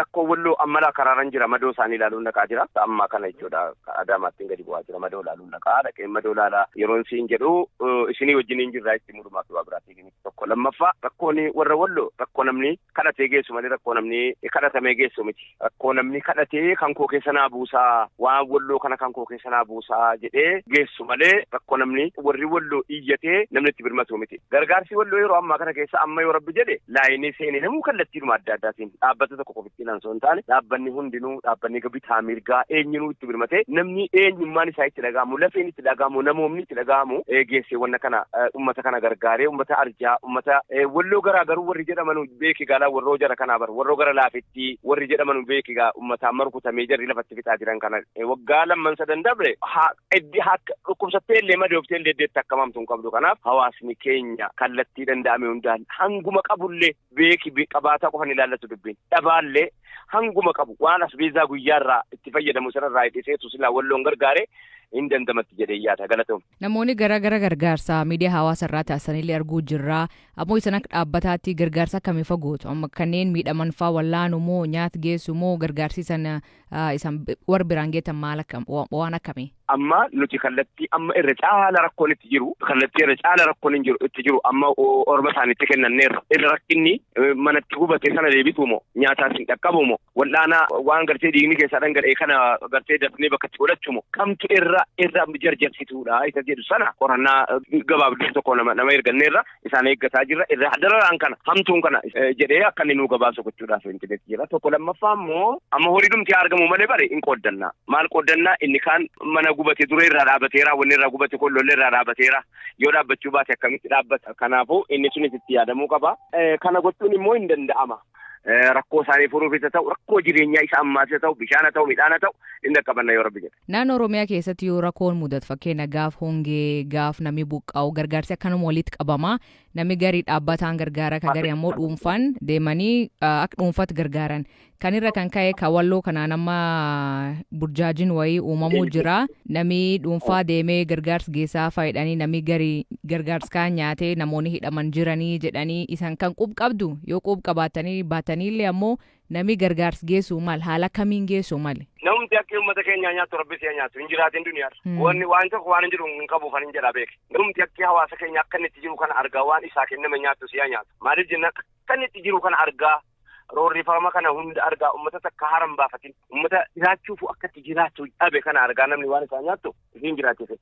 Rakkoo Walloo ammalaa karaaran jira, madoo isaanii ilaaluun dhaqaa jira. Amma kana jechuudha, Adaamaatti gadi bu'aa jira, madoo ilaaluun dhaqaa. Dhaqee madoo ilaalaa yeroon siin jedhu isinii wajjin hin jirraa itti mudumaaf waa biraatti tokko. Lammaffaa, rakkoon warra Walloo rakkoo namni kadhatee geessu malee rakkoo namni kadhatamee geessu miti. Rakkoo namni kadhatee kan koo keessa naa buusaa, waan Walloo kana kan koo keessa naa buusaa jedhee geessu malee rakkoo namni warri Walloo iyyatee namni itti birmatu miti. Gargaarsi Walloo yeroo ammaa kana keessa amma yoo Rabbi jedhe laayinii seenee namuu kallattiidhuma adda addaatiin dhaabbata tokko qofitti osoo hin taane dhaabbanni hundinuu, dhaabbanni bitaa mirgaa eenyunuu itti birmatee, namni eenyummaan isaa itti dhaga'amu, lafeen itti dhaga'amu, namoomni itti dhaga'amu geessee wanna kana ummata kana gargaaree, ummata arjaa, ummata Walloo garaa garuu warri jedhamanu beeki gaalaa warroo jara kanaa bar warroo gara laafetti warri jedhamanu beeki gaa ummata amma rukutamee jarri lafatti fixaa jiran kana waggaa lamman sadan dabre eddi akka dhukkubsattee illee madooftee illee iddeetti akkamamtu hin qabdu. Kanaaf hawaasni keenya kallattii danda'ame hundaan hanguma qabullee beeki, qabaataa qofan ilaallatu dubbiin, dhabaallee hanguma qabu waan asbeezaa guyyaarraa itti fayyadamu sanarraa hidhiseetu silaa Walloon gargaare hin dandamatti jedhee yaada. Galatoom. Namoonni gara gara gargaarsa miidiyaa hawaasaa irraa taasisanillee arguu jirra. Ammoo isan akka dhaabbataatti gargaarsa akkamii fagootu? Amma kanneen miidhaman faa wallaanu moo nyaata geessu moo gargaarsi sana isan warra biraan geettan maal akkam waan akkamii? Amma nuti kallattii amma irra caala rakkoon itti jiru, kallattii irra caala rakkoon hin jiru itti jiru amma orma isaaniitti kennanneerra. Irra rakkinni manatti gubate sana deebisu moo, nyaataas hin dhaqqabu moo, wal'aanaa waan gartee dhiigni keessaa dhangala'e kana gartee dafnee bakka itti godhachu moo, kamtu irra irra jarjarsituudha isa jedhu sana qorannaa gabaabduu tokko nama erganneerra, isaan eeggataa jirra. Irra dararaan kana hamtuun kana jedhee akka inni nuu gabaasu gochuudhaaf intinetti jira. Tokko lammaffaa immoo amma horii dhumti argamu malee bare hin qooddannaa. Maal qooddannaa? Inni kaan mana gubate dura irraa dhaabateera, wanni irraa gubate kun lolli irraa dhaabateera. Yoo dhaabbachuu baate akkamitti dhaabbata? Kanaafuu inni sunis itti yaadamuu qaba. Kana gochuun immoo hin danda'ama. Rakkoo isaanii furuufis haa ta'u, rakkoo jireenyaa isa ammaas haa ta'u, bishaan haa ta'u, midhaan haa ta'u, inni qabanna yoo Rabbi jedhe. Naannoo Oromiyaa keessatti yoo rakkoon mudatu, fakkeenya gaaf hongee, gaaf namni buqqa'u, gargaarsi akkanuma walitti qabama. Namni garii dhaabbataan gargaara, ka garii ammoo dhuunfaan deemanii akka dhuunfaatti gargaaran. Kan irra kan ka'e ka Walloo kanaan amma burjaajiin wayii uumamuu jira. Namni dhuunfaa deemee gargaarsa geessaa fayyadanii, namni garii gargaarsa kaan nyaatee namoonni hidhaman jiranii jedhanii, isan kan qub qabdu yoo qub qabaatanii baataniillee ammoo namni gargaarsa geessuu mal haala kamiin geessuu mali? Namni akka uummata keenyaa nyaatu Rabbi si'a nyaatu hin jiraatin duniyaarra. Wanni waan tokko waan hin jiru hin qabu kan hin jedhaa beeke. Namni akka hawaasa keenya akka inni itti jiru kana argaa waan isaa kenname nyaatu si'a nyaatu. Maaliif jennaan, akka inni itti jiru kana argaa, roorrifama kana hunda argaa, uummata takka haran baafatin, uummata jiraachuuf akka itti jiraatu dhabe kana argaa namni waan isaa nyaattu isiin jiraachise.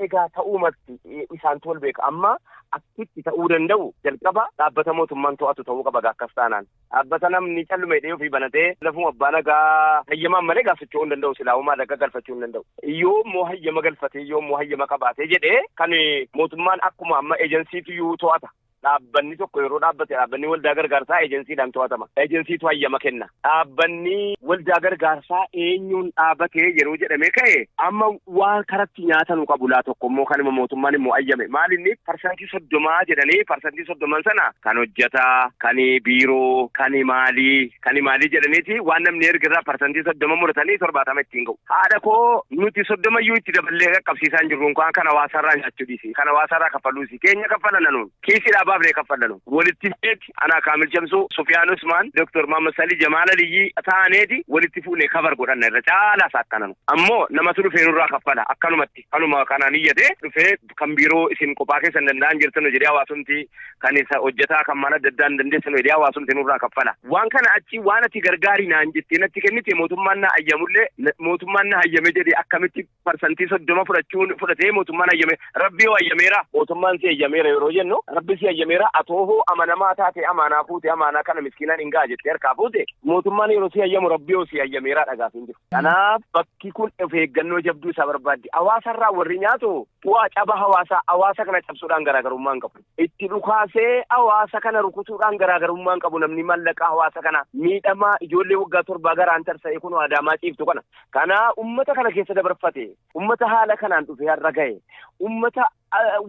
Egaa ta'uu malti isaantu wal beeka. Amma akkitti ta'uu danda'u jalqaba dhaabbata mootummaan to'atu ta'uu qaba akkas taanaan. Dhaabbata namni calluma hidhee ofii banatee lafuma abbaa nagaa hayyamaan malee gaafachuu hin danda'u, silaa'umaa dhagaa galfachuu hin danda'u. Yoo immoo hayyama galfatee, yoo immoo hayyama qabaatee jedhee kan mootummaan akkuma amma ejensiitu iyyuu to'ata. Dhaabbanni tokko yeroo dhaabbate, dhaabbanni waldaa gargaarsaa ejensiidhaan to'atama. Ejensiitu hayyama kenna. Dhaabbanni waldaa gargaarsaa eenyuun dhaabatee yeroo jedhamee ka'e amma waan karatti nyaatanu qabu laa tokko immoo kanuma mootummaan immoo hayyame. Maal inni 30% jedhanii, 30% sana kan hojjetaa, kan biiroo, kan maalii, kan maalii jedhaniiti waan namni erga irraa 30% muratanii 70 ittiin ga'u. Haadha koo, nuti 30 iyyuu itti daballee qaqqabsiisaa hin jirru kan kan hawaasarraa nyaachuu dhiisi. Kan hawaasarraa kaffaluu keenya kaffalana nuun. Kiisii dhaabaaf kaffalanu. Walitti feeti anaa Kaamil Shamsuu, Sufiyaan Usmaan, Dr. Muhammad Salii, Jamaal Aliyyii taaneeti walitti fuunee kabar godhanna irra caalaas akkananu. Ammoo namatu dhufee nurraa kaffala akkanumatti kanuma kanaan iyyatee dhufee kan biiroo isin kophaa keessan danda'an jirtanu jedhee hawaasumti kan isa hojjetaa kan mana adda addaan dandeessanu jedhee hawaasumti nurraa kaffala. Waan kana achi waan ati gargaarii naan jettee natti kennite, mootummaan na hayyamullee, mootummaan na hayyame jedhee akkamitti 30% fudhachuun fudhatee mootummaan hayyame? Rabbi yoo hayyameera, mootummaan si hayyameera yeroo jennu, Rabbi si hayyameera. Atoo amanamaa taate, amaanaa fuute, amaanaa kana miskiinaan hin ga'a jettee harkaa fuute, mootummaan yeroo si hayyamu Rabbi yoo si hayyameera dhagaaf hin jiru. Kanaaf bakki kun of eeggannoo jabduu isaa barbaaddi. Hawaasarraa warri nyaatu bu'aa caba hawaasaa hawaasa kana cabsuudhaan garaagarummaa hin qabu. Itti dhukaasee hawaasa kana rukutuudhaan garaagarummaa hin qabu namni mallaqa hawaasa kana miidhamaa ijoollee waggaa 7 garaan tarsa'ee kun Adaamaa ciiftu kana. Kana ummata kana keessa dabarfate, ummata haala kanaan dhufee har'a gahe, ummata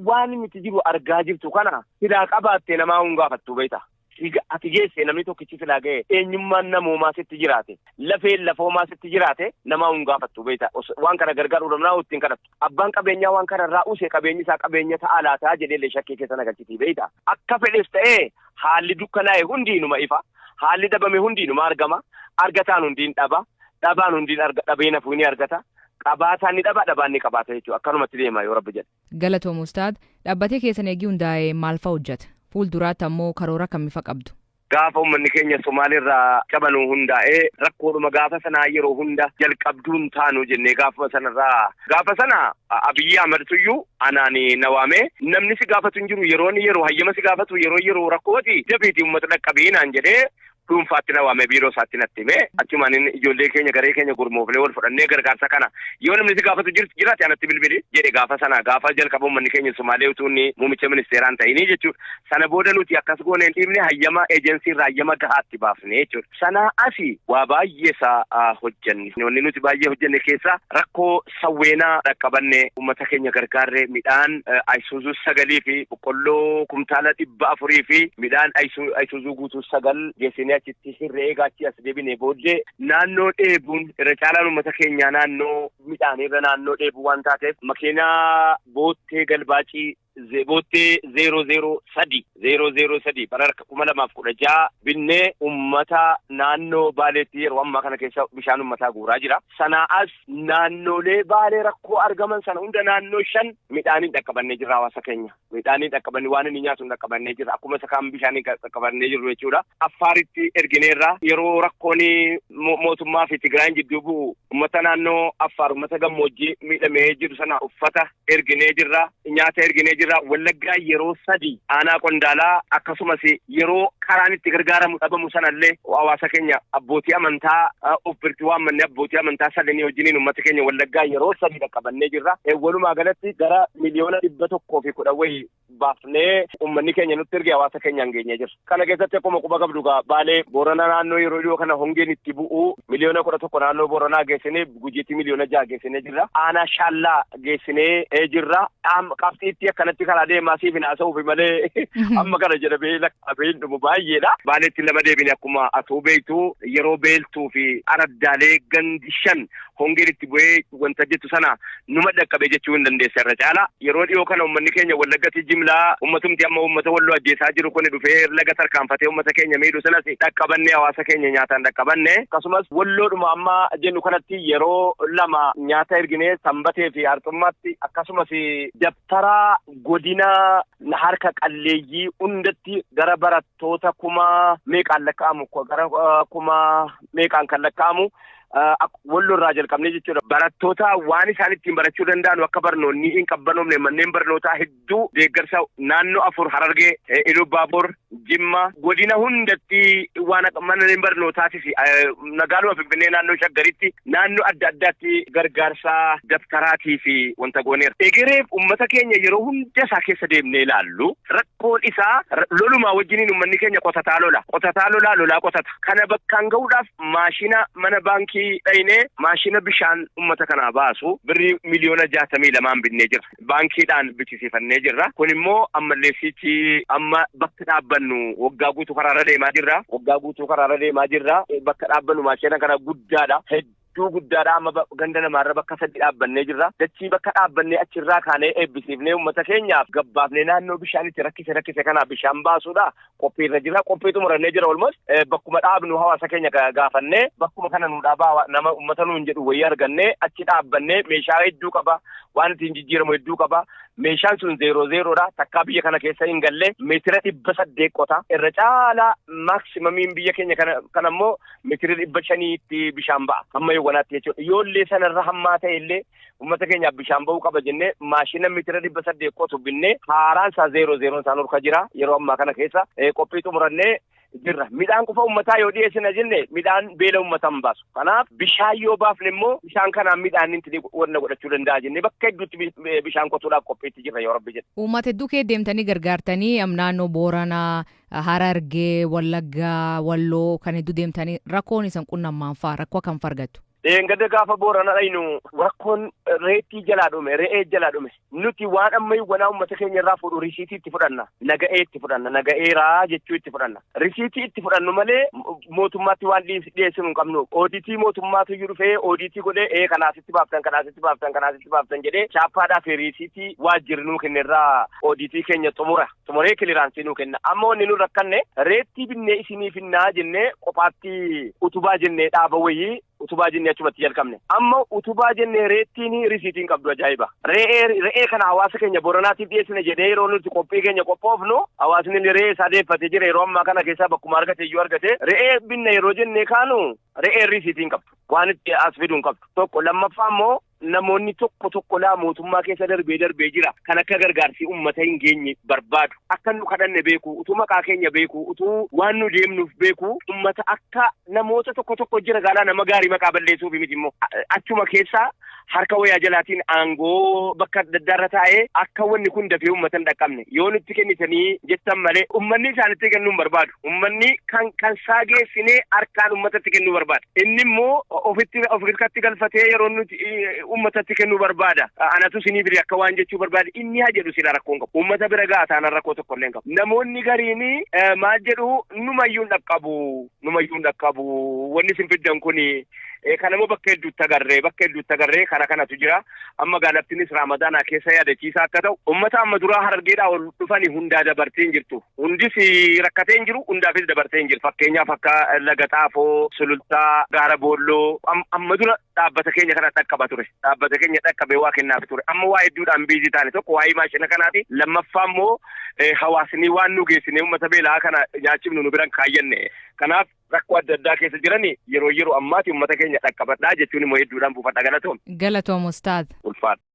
waan miti jiru argaa jirtu kana silaa qabaatte namaa hin gaafattu beekta. Ati geesse namni tokkichi silaa ga'e, eenyummaan namoomaa sitti jiraate, lafeen lafoomaa sitti jiraate, namaa hin gaafattu beekta. Waan kana gargaaruu naa ittiin kadhattu. Abbaan qabeenyaa waan kana irraa use qabeenyi isaa qabeenya ta'aa laataa jedhee shakkii keessa nagalchitii beekta. Akka fedhes ta'ee haalli dukkanaa'e hundinuma ifa. Haalli dabame hundinuma argama. Argataan hundiin dhaba. Dhabaan hundiin dhabee nafuu ni argata. Qabaataan ni dhaba, dhabaan ni qabaata jechuudha. Akkanumatti deema yoo Rabbi jedhe. Galatoom Ustaad, dhaabbatee keessan eegii hundaa'ee maal fa'a hojjeta? Fuulduraatti ammoo karoora kamiifa qabdu? Gaafa uummanni keenya Somaaliirraa qabanuu hundaa'ee rakkoodhuma gaafa sanaa yeroo hunda jalqabduun taanu jennee gaafa sanarraa gaafa sana Abiyyi Ahmad tuyyuu anaan na waamee, namni si gaafatu hin jiru, yeroon yeroo hayyama si gaafatu yeroo yeroo rakkooti, dafiitii uummata dhaqqabii naan jedhee dhuunfaatti na waamee biiroo isaatti natti himee, achumaan inni ijoollee keenya, garee keenya gurmoofnee wal fudhannee gargaarsa kana yoo namni si gaafatu jiraate anatti bilbili jedhe. Gaafa sana, gaafa jalqaba uummanni keenya Somaalee utuu inni muummicha ministeeraan ta'inii jechuudha. Sana booda nuti akkas gooneen dhiibne, hayyama eejensii irraa hayyama gahaatti baafne jechuudha. Sana asi waa baay'ee isaa hojjenne. Wanni nuti baay'ee hojjenne keessaa rakkoo Sawweenaa dhaqqabanne, uummata keenya gargaarree midhaan Ayisuuzuu 9 fi boqqolloo kumtaala 400 fi midhaan Ayisuuzuu guutuu 9 geessinee achitti hirree eegaa achi as deebine booddee, naannoo dheebuun irra caalaan uummata keenyaa naannoo midhaan irra naannoo dheebuu waan taateef, makiinaa boottee galbaacii boottee 003 003 bara 2016 binnee uummata naannoo Baaleetti yeroo ammaa kana keessa bishaan uummataa guuraa jira. Sanaa as naannolee Baalee rakkoo argaman sana hunda naannoo shan midhaaniin dhaqqabannee jirra hawaasa keenya. Midhaaniin dhaqqabannee, waan inni nyaatu dhaqqabannee jirra. Akkuma isa kaan bishaaniin dhaqqabannee jirru jechuudha. Affaaritti ergineerra. Yeroo rakkoon mootummaa fi Tigraayin jidduu bu'u uummata naannoo Affaar, uummata gammoojjii miidhamee jiru sana uffata erginee jirra. Nyaata erginee jirra. Wallaggaa yeroo sadi aanaa Qondaalaa, akkasumas yeroo karaan itti gargaaramu dhabamu sanallee hawaasa keenya abbootii amantaa of birti waammanne, abbootii amantaa sadanii wajjiniin uummata keenya Wallaggaa yeroo sadi dhaqqabannee jirra. Walumaa galatti gara miliyoona 110 wayii baafnee uummanni keenya nutti erge hawaasa keenyaan geenyee jira. Kana keessatti akkuma quba qabdu gaa Baalee, Booranaa naannoo yeroo dhiyoo kana hongeen itti bu'u miliyoona 11 naannoo Booranaa geessinee, Gujiitti miliyoona 6 geessinee jirra. Aanaa Shaallaa geessinee jirra. Qabxiitti akkanatti karaa deemaa siif hin haasa'uufi malee amma kana jedhamee lakkaa'amee hin dhumu, baay'eedha. Baaleetti lama deebine. Akkuma atuu beektu, yeroo beeltuu fi araddaalee gandi shan hongeen itti bu'ee wanta jettu sana numa dhaqqabe jechuu hin dandeessa irra caala. Yeroo dhiyoo kana uummanni keenya Wallaggatti jimlaa uummatumti amma uummata Walloo ajjeesaa jiru kun dhufee laga tarkaanfatee uummata keenya miidhu sanas dhaqqabanne, hawaasa keenya nyaataan dhaqqabanne. Akkasumas Walloodhuma amma jennu kanatti yeroo lama nyaata erginee, Sanbatee fi Harxummaatti, akkasumas dabtara godina harka qalleeyyii hundatti gara barattoota kuma meeqaan lakkaa'amu, gara kuma meeqaan kan lakkaa'amu, Walloo irraa jalqabnee jechuudha. Barattoota waan isaan ittiin barachuu danda'an akka barnoonni hin qabbanoofne manneen barnootaa hedduu deeggarsa naannoo afur, Harargee, Iluu, Jimma, godina hundatti waan manneen barnootaatis magaaluma Finfinnee naannoo Shaggaritti, naannoo adda addaatti gargaarsa dabtaraatii fi wanta gooneera. Egereef uummata keenya yeroo hunda isaa keessa deemnee ilaallu, rakkoon isaa lolumaa wajjiniin uummanni keenya qotataa lola. Qotataa lolaa, lolaa qotata. Kana bakkaan gahuudhaaf maashina mana baankii dhayinee maashina bishaan uummata kanaa baasu birrii miliyoona 62n binnee jirra. Baankiidhaan bichisiifannee jirra. Kun immoo ammalleessichi amma bakka dhaabbannu waggaa guutuu karaarra deemaa jirra. Waggaa guutuu karaarra deemaa jirra. Bakka dhaabbannu maashina kana guddaadha. Hedduu guddaadha. Amma ganda namaarra bakka sadi dhaabbannee jirra. Dachii bakka dhaabbannee achirraa kaanee eebbisiifnee uummata keenyaaf gabbaafnee naannoo bishaan itti rakkise rakkise kanaaf bishaan baasuudha. Qophiirra jira. Qophii xumurannee jira almost. Bakkuma dhaabnu hawaasa keenya gaafannee, bakkuma kana nu dhaabaa nama uummata nuun jedhu wayii argannee achi dhaabbannee, meeshaa hedduu qaba. Waan ittiin jijjiiramu hedduu qaba. Meeshaan sun zero zerodha. Takkaa biyya kana keessa hin galle, meetira 800 qota. Irra caalaa maximumiin biyya keenya kana immoo meetira 500tti bishaan ba'a. Hamma yawwanaatti jechuudha. Yoollee sanarra hammaa ta'e illee uummata keenyaaf bishaan ba'uu qaba jennee maashina meetira 800 qotu binnee, haaraan isaa zero zeroon isaan harka jira. Yeroo ammaa kana keessa qophii xumurannee jirra. Midhaan qofa uummataa yoo dhiyeessina jenne midhaan beela uummataa hin baasu. Kanaaf bishaan yoo baafne immoo bishaan kanaan midhaan inni wanna godhachuu danda'a jennee bakka hedduutti bishaan qotuudhaaf qophiitti jirra yoo Rabbi jedhe. Uummata hedduu kee deemtanii gargaartanii, naannoo Booranaa, Harargee, Wallaggaa, Walloo kan hedduu deemtanii, rakkoon isan qunnammaan fa'aa rakkoo akkam argattu? Dheengadda gaafa Boorana dhaynu rakkoon reettii jalaa dhume, re'ee jalaa dhume. Nuti waan amma wanaa uummata keenya irraa fuudhu risiitii itti fudhanna. Naga'ee itti fudhanna. Naga'eeraa jechuu itti fudhanna. Risiitii itti fudhannu malee mootummaatti waan dhiyeessinu hin qabnu. Ooditii mootummaatu iyyuu dhufee ooditii godhee ee kanaasitti baaftan, kanaasitti baaftan, kanaasitti baaftan jedhee chaappaadhaa fi risiitii waajjirri nuu kennerraa ooditii keenya xumura. Xumuree kiliraansii nuu kenna. Amma wanni nu rakkanne reettii binnee isinii finnaa jennee kophaatti utubaa jennee dhaaba wayii utubaa jennee achumatti jalqabne. Amma utubaa jennee reettiin risiitiin qabdu ajaa'iba. Re'ee kana hawaasa keenya Booranaatiif dhiyeessine jedhee yeroo nuti qophii keenya qophoofnu hawaasni re'ee isaa deeffatee jira yeroo ammaa kana keessaa bakkuma argate iyyuu argate re'ee binne yeroo jennee kaanu re'ee risiitiin qabdu. Waan itti as fiduu hin qabdu. Tokko lammaffaa immoo namoonni tokko tokko laa mootummaa keessa darbee darbee jira kan akka gargaarsi uummata hin geenye barbaadu. Akka nu kadhanne beeku, utuu maqaa keenya beeku, utuu waan nu deemnuuf beeku, uummata akka namoota tokko tokko jira gaalaa nama gaarii maqaa balleessuuf miti immoo achuma keessaa harka wayaa jalaatiin aangoo bakka adda addaarra taa'ee akka wanni kun dafee uummata hin dhaqqabne yoo nutti kennitanii jettan malee uummanni isaanitti kennuu hin barbaadu. Uummanni kan isaa geessinee harkaan uummatatti kennuu barbaada. Inni immoo ofitti of harkatti galfatee yeroo nuti uummatatti kennuu barbaada. Anatu isinii fide akka waan jechuu barbaada. Inni haa jedhu sila rakkoon qabu. Uummata bira ga'a taanaan rakkoo tokko illee hin qabu. Namoonni gariin maal jedhu numayyuu hin dhaqqabu. Numayyuu hin dhaqqabu. Wanni isin fiddan kuni kanammoo bakka hedduutti agarree kana kanatu jira. Amma gaalaftinis Ramadaanaa keessa yaadachiisaa akka ta'u uummata amma duraa Harargeedhaa ol dhufanii hundaa dabartee hin jirtu. Hundis rakkatee hin jiru, hundaafis dabartee hin jiru. Fakkeenyaaf akka Laga Xaafoo, Sulultaa, Gaara Boolloo amma dura dhaabbata keenya kana dhaqqaba ture. Dhaabbata keenya dhaqqabee waa kennaaf ture. Amma waa hedduudhaan biizii taane tokko waa'ee maashina kanaati. Lammaffaa immoo hawaasni waan nu geessine uummata beelaa kana nyaachifnu nu biran kaayyanne. Kanaaf rakkoo adda addaa keessa jiran yeroo ammaati uummata keenya dhaqqabadhaa jechuun immoo hedduudhaan buufadha. Galatoom. Galatoom Ustaad. Ulfaadha.